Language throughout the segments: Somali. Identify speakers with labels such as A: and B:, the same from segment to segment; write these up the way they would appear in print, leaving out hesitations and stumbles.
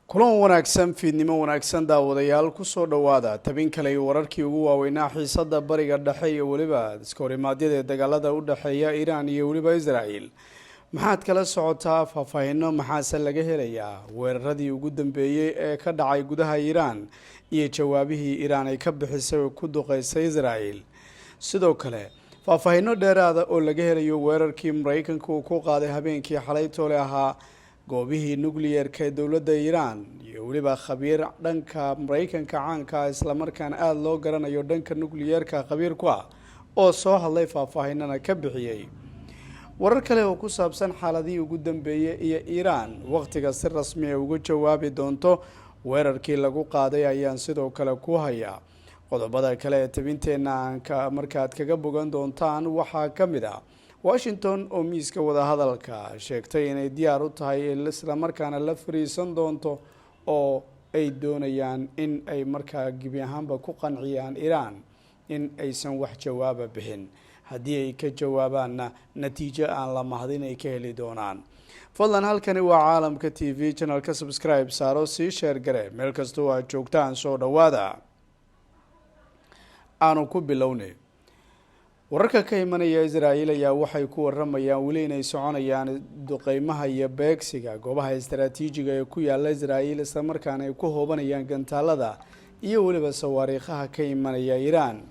A: Kulan wanaagsan, fiidnimo wanaagsan, daawadayaal. Kusoo dhowaada tabin kale iyo wararkii ugu waaweynaa xiisada Bariga Dhexe iyo weliba iska horimaadyada ee dagaalada u dhexeeya Iiraan iyo weliba Israel. Maxaad kala socotaa faahfaahino? Maxaase laga helayaa weeraradii ugu dambeeyey ee ka dhacay gudaha Iiraan iyo jawaabihii Iiraan ay ka bixisay oo ku duqeysay Israel? Sidoo kale, faahfaahino dheeraada oo laga helayo weerarkii Mareykanka uu ku qaaday habeenkii xalay toole ahaa goobihii nuclearka ee dowladda Iiraan, iyo weliba khabiir dhanka Mareykanka caanka ah, islamarkaana aada loo garanayo, dhanka nuclearka khabiir ku ah, oo soo hadlay, faahfaahinana ka bixiyey. Warar kale oo ku saabsan xaaladihii ugu dambeeyey iyo Iiraan waqtiga si rasmi ay uga jawaabi doonto weerarkii lagu qaaday ayaan sidoo kale ku hayaa. Qodobada kale ee tabinteenna aan markaad kaga bogan doontaan waxaa ka mid ah Washington oo miiska wadahadalka sheegtay inay diyaar u tahay, islamarkaana la fariisan doonto, oo ay doonayaan in ay markaa gebi ahaanba ku qanciyaan Iiraan in aysan wax jawaaba bixin, haddii ay ka jawaabaanna natiijo aan la mahadin ay ka heli doonaan. Fadlan, halkani waa Caalamka TV, channelka subscribe saaro, sii share garee meel kasta oo aad joogtaan. Soo dhowaada. Aanu ku bilownay. Wararka ka imanaya Israel ayaa waxay ku waramayaan weli inay soconayaan duqeymaha iyo beegsiga goobaha istaraatiijiga ee ku yaala Israel, islamarkaana ay ku hoobanayaan gantaalada iyo weliba sawaariikhaha ka imanaya Iiraan.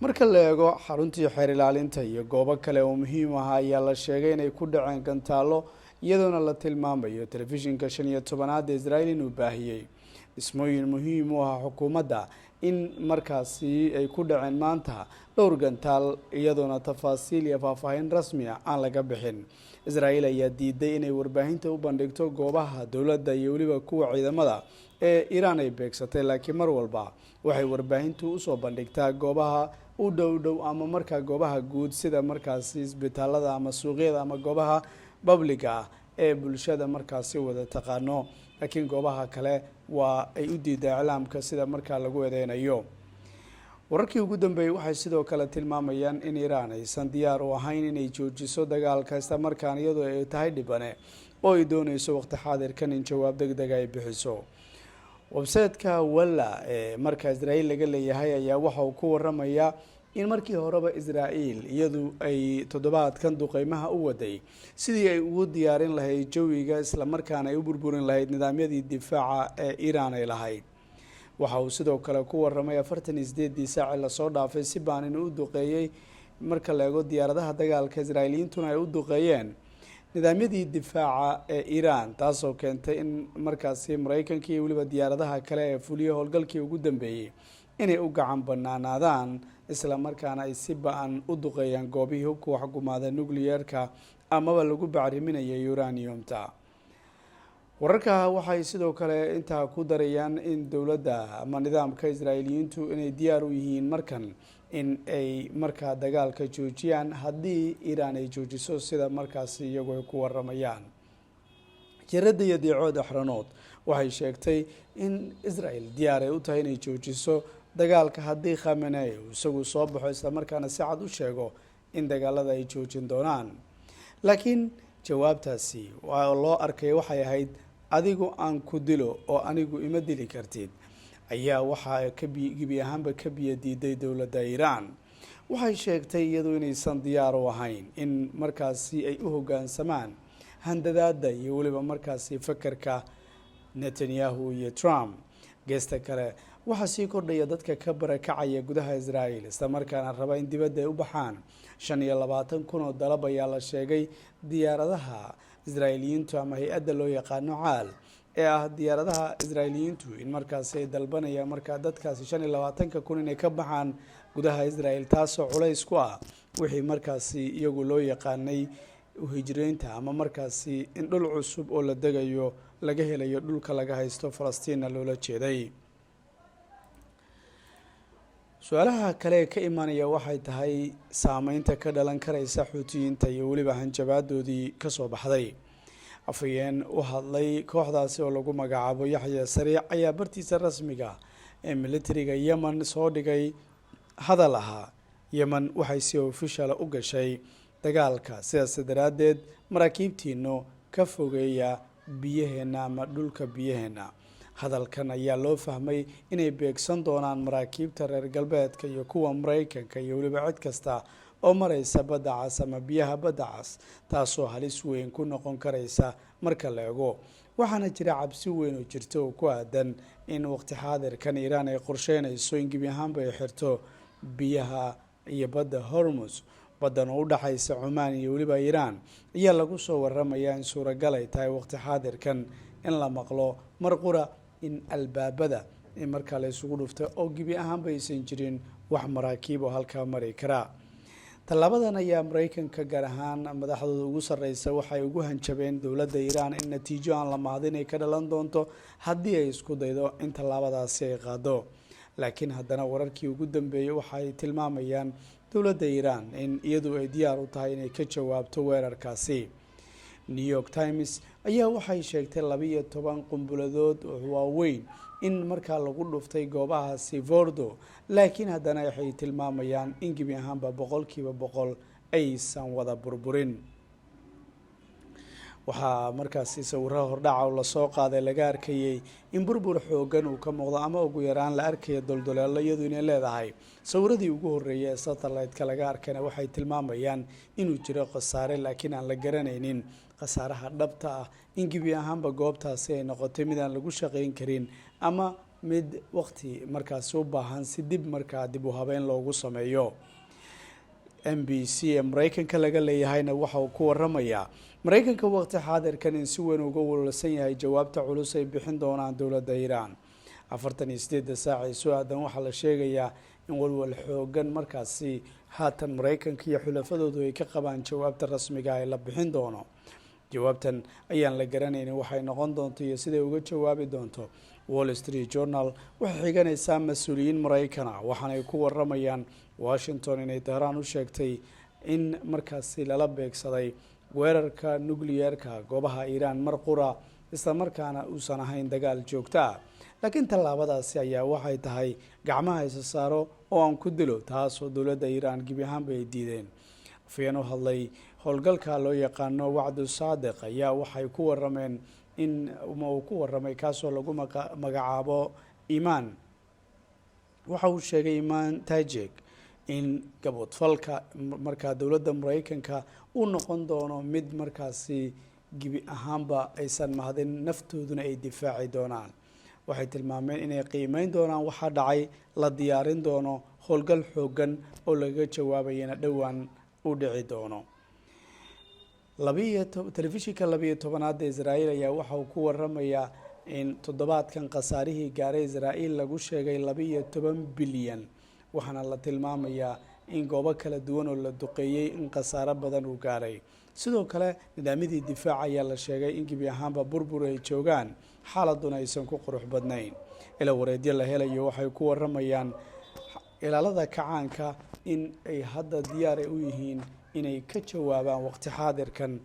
A: Marka la eego xaruntii xeer ilaalinta iyo goobo kale oo muhiim ah ayaa la sheegay inay ku dhaceen gantaalo, iyadoona la tilmaamayo telefishinka 15aad ee Israel inuu baahiyey dhismooyin muhiim u ah xukuumadda in markaasi ay ku dhaceen maanta dhowr gantaal, iyadoona tafaasiil iyo faahfaahin rasmi ah aan laga bixin. Israel ayaa diiday inay warbaahinta u bandhigto goobaha dowladda iyo weliba kuwa ciidamada ee Iiraan ay beegsatay, laakiin mar walba waxay warbaahintu usoo bandhigtaa goobaha u dhow dhow ama markaa goobaha guud, sida markaasi isbitaalada ama suuqyada ama goobaha publicga ah ee bulshada markaasi wada taqaano, laakiin goobaha kale waa ay u diidaa iclaamka, sida markaa lagu eedeynayo. Wararkii ugu dambeeyey waxay sidoo kale tilmaamayaan in Iiraan aysan diyaar u ahayn inay joojiso dagaalka, islamarkaana iyadoo ay tahay dhibane oo ay dooneyso waqti xaadirkan in jawaab deg dega ay bixiso. Website-ka Walla ee marka Israel laga leeyahay ayaa waxa uu ku waramayaa in markii horeba Israel iyadu ay toddobaadkan duqeymaha u waday sidii ay ugu diyaarin lahayd jawiga, islamarkaana ay u burburin lahayd nidaamyadii difaaca ee Iiraan ay lahayd. Waxa uu sidoo kale ku waramay 48-dii saaci lasoo dhaafay si baan in u duqeeyey, marka la eego diyaaradaha dagaalka Israailiyiintuna ay u duqeeyeen nidaamyadii difaaca ee Iiraan, taasoo keentay in markaasi Mareykanka iyo weliba diyaaradaha kale ee fuliya howlgalkii ugu dambeeyey inay u gacan banaanaadaan, isla markaana ay si ba-an u duqeeyaan goobihii hubka waxgumaada nuclearka amaba lagu bacriminayay uraniumta. Wararka waxay sidoo kale intaa ku darayaan in dowladda ama nidaamka Israailiyiintu inay diyaar u yihiin markan in ay markaa dagaalka joojiyaan haddii Iiraan ay joojiso, sida markaasi iyagu ay ku waramayaan. Jaridada Yedicood Axronood waxay sheegtay in Israel diyaar ay u tahay inay joojiso dagaalka haddii Khamenei uu isagu soo baxo, islamarkaana si cad u sheego in dagaalada ay joojin doonaan. Laakiin jawaabtaasi waa loo arkay waxay ahayd "adigu aan ku dilo oo anigu ima dili kartid" ayaa waxaa ka gebi ahaanba ka biyo diiday dowladda Iiraan. Waxay sheegtay iyadu inaysan diyaar u ahayn in markaasi ay u hoggaansamaan handadaada iyo weliba markaasi fakerka Netanyahu iyo Trump. Geesta kale, waxaa sii kordhaya dadka ka barakacaya gudaha Israel, islamarkaana raba in dibadda ay u baxaan. 25,000 oo dalab ayaa la sheegay diyaaradaha Israa'iiliyiintu ama hay-adda loo yaqaano Caal ee ah diyaaradaha Israa'iiliyiintu in markaasi ay dalbanayaan markaa dadkaasi 25,000 inay ka baxaan gudaha Israel, taasoo culays ku ah wixii markaasi iyagu loo yaqaanay hijreynta ama markaasi in dhul cusub oo la degayo laga helayo dhulka laga haysto Falastiinna loola jeeday. Su-aalaha kale ee ka imanaya waxay tahay saameynta ka dhalan karaysa Xuutiyiinta iyo weliba hanjabaadoodii kasoo baxday. Afhayeen u hadlay kooxdaasi oo lagu magacaabo Yaxya Sariic ayaa bartiisa rasmiga ee militariga Yemen soo dhigay hadal ahaa: "Yemen waxay si official ah u gashay dagaalka, sidaas daraaddeed maraakiibtiinu ka fogeeya biyaheenna ama dhulka biyaheenna. Hadalkan ayaa loo fahmay inay beegsan doonaan maraakiibta reer galbeedka iyo kuwa Maraykanka iyo weliba cid kasta oo maraysa Badda Cas ama biyaha Badda Cas, taasoo halis weyn ku noqon karaysa marka la eego. Waxaana jira cabsi weyn oo jirta oo ku aadan in waqti xaadirkan Iiraan ay qorsheynayso in gebi ahaanba ay xirto biyaha iyo badda Hormus. Baddan oo u dhexaysa Cumaan iyo weliba Iiraan ayaa lagu soo waramayaa in suuragal ay tahay waqti xaadirkan in la maqlo mar qura in albaabada in markaa la isugu dhuftay oo gebi ahaanba aysan jirin wax maraakiib oo halkaa mari karaa. Tallaabadan ayaa Maraykanka, gaar ahaan madaxdooda ugu sarreysa, waxay ugu hanjabeen dowladda Iiraan in natiijo aan la mahadin ay ka dhalan doonto haddii ay isku daydo in tallaabadaasi ay qaado. Laakiin haddana wararkii ugu dambeeyey waxay tilmaamayaan dowladda Iiraan in iyadu ay diyaar u tahay inay ka jawaabto weerarkaasi. New York Times ayaa waxay sheegtay 12 qumbuladood oo waaweyn in markaa lagu dhuftay goobahaasi Fordo, laakiin haddana waxay tilmaamayaan in gebi ahaanba 100% aysan wada burburin. Waxaa markaasi sawiraha hordhaca oo lasoo qaaday laga arkayay in burbur xoogan uu ka muuqdo ama ugu yaraan la arkaya doldoleelo iyadu inay leedahay. Sawiradii ugu horreeyay ee satellite-ka laga arkayna waxay tilmaamayaan inuu jiro khasaare, laakiin aan la garanaynin khasaaraha dhabta ah, in gebi ahaanba goobtaasi ay noqotay mid aan lagu shaqayn karin ama mid waqti markaasi u baahan si dib markaa dib u habeyn loogu sameeyo. NBC ee Maraykanka laga leeyahayna waxa uu ku waramayaa Maraykanka waqti xaadirkan in si weyn uga walwalsan yahay jawaabta culus ay bixin doonaan dowladda Iiraan 48-da saac ee soo aadan. Waxaa la sheegayaa in walwal xoogan markaasi haatan Maraykanka iyo xulafadoodu ay ka qabaan jawaabta rasmiga ee la bixin doono. Jawaabtan ayaan la garanaynin waxay noqon doonto iyo siday uga jawaabi doonto. Wall Street Journal waxay xiganaysaa mas-uuliyiin Maraykana, waxaanay ku waramayaan Washington inay Tehraan u sheegtay in markaasi lala beegsaday weerarka nucleerka goobaha Iiraan mar qura, islamarkaana uusan ahayn dagaal joogto ah. Laakiin tallaabadaasi ayaa waxay tahay gacmaha isa saaro oo aan ku dilo, taasoo dowladda Iiraan gebi ahaanba ay diideen. Afayeen u hadlay howlgalka loo yaqaano Wacdu Saadiq ayaa waxay ku warameen in ma uu ku waramay, kaasoo lagu magacaabo Imaan, waxa uu sheegay Imaan Tajik in gaboodfalka markaa dowladda Maraykanka uu noqon doono mid markaasi gebi ahaanba aysan mahadin, naftooduna ay difaaci doonaan. Waxay tilmaameen inay qiimeyn doonaan waxaa dhacay, la diyaarin doono howlgal xoogan oo lagaga jawaabayana dhowaan u dhici doono. Labiiyo telefishinka 12aad ee Israa'iil ayaa waxa uu ku waramayaa in toddobaadkan khasaarihii gaaray Israa'iil lagu sheegay 12 bilyan, waxaana la tilmaamayaa in goobo kala duwan oo la duqeeyey in khasaaro badan uu gaaray. Sidoo kale nidaamyadii difaaca ayaa la sheegay in gebi ahaanba burbur ay joogaan, xaaladuna aysan ku qurux badnayn. Ila wareedyo la helayo waxay ku waramayaan ilaalada kacaanka in ay hadda diyaar u yihiin inay ka jawaabaan waqti xaadirkan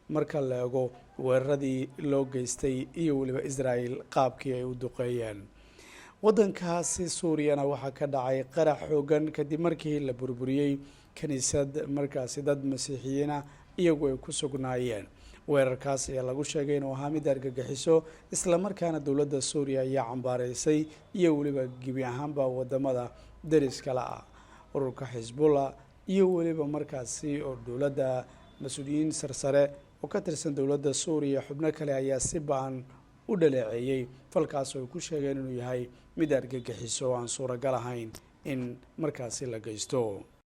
A: marka la eego weeraradii loo geystay iyo weliba Israel qaabkii ay u duqeeyeen waddankaasi. Suuriyana waxaa ka dhacay qarax xoogan kadib markii la burburiyey kiniisad markaasi dad Masiixiyiina iyagu ay ku sugnaayeen. Weerarkaas ayaa lagu sheegay inuu ahaa mid argagixiso, islamarkaana dowladda Suuriya ayaa cambaareysay iyo weliba gebi ahaanba wadamada deriskala ah, ururka Xisbullah iyo weliba markaasi oo dowladda mas-uuliyiin sarsare oo ka tirsan dowladda Suuriya. Xubno kale ayaa si ba-an u dhaleeceeyey falkaas oo ay ku sheegeen inuu yahay mid argagixiso oo aan suuragal ahayn in markaasi la geysto.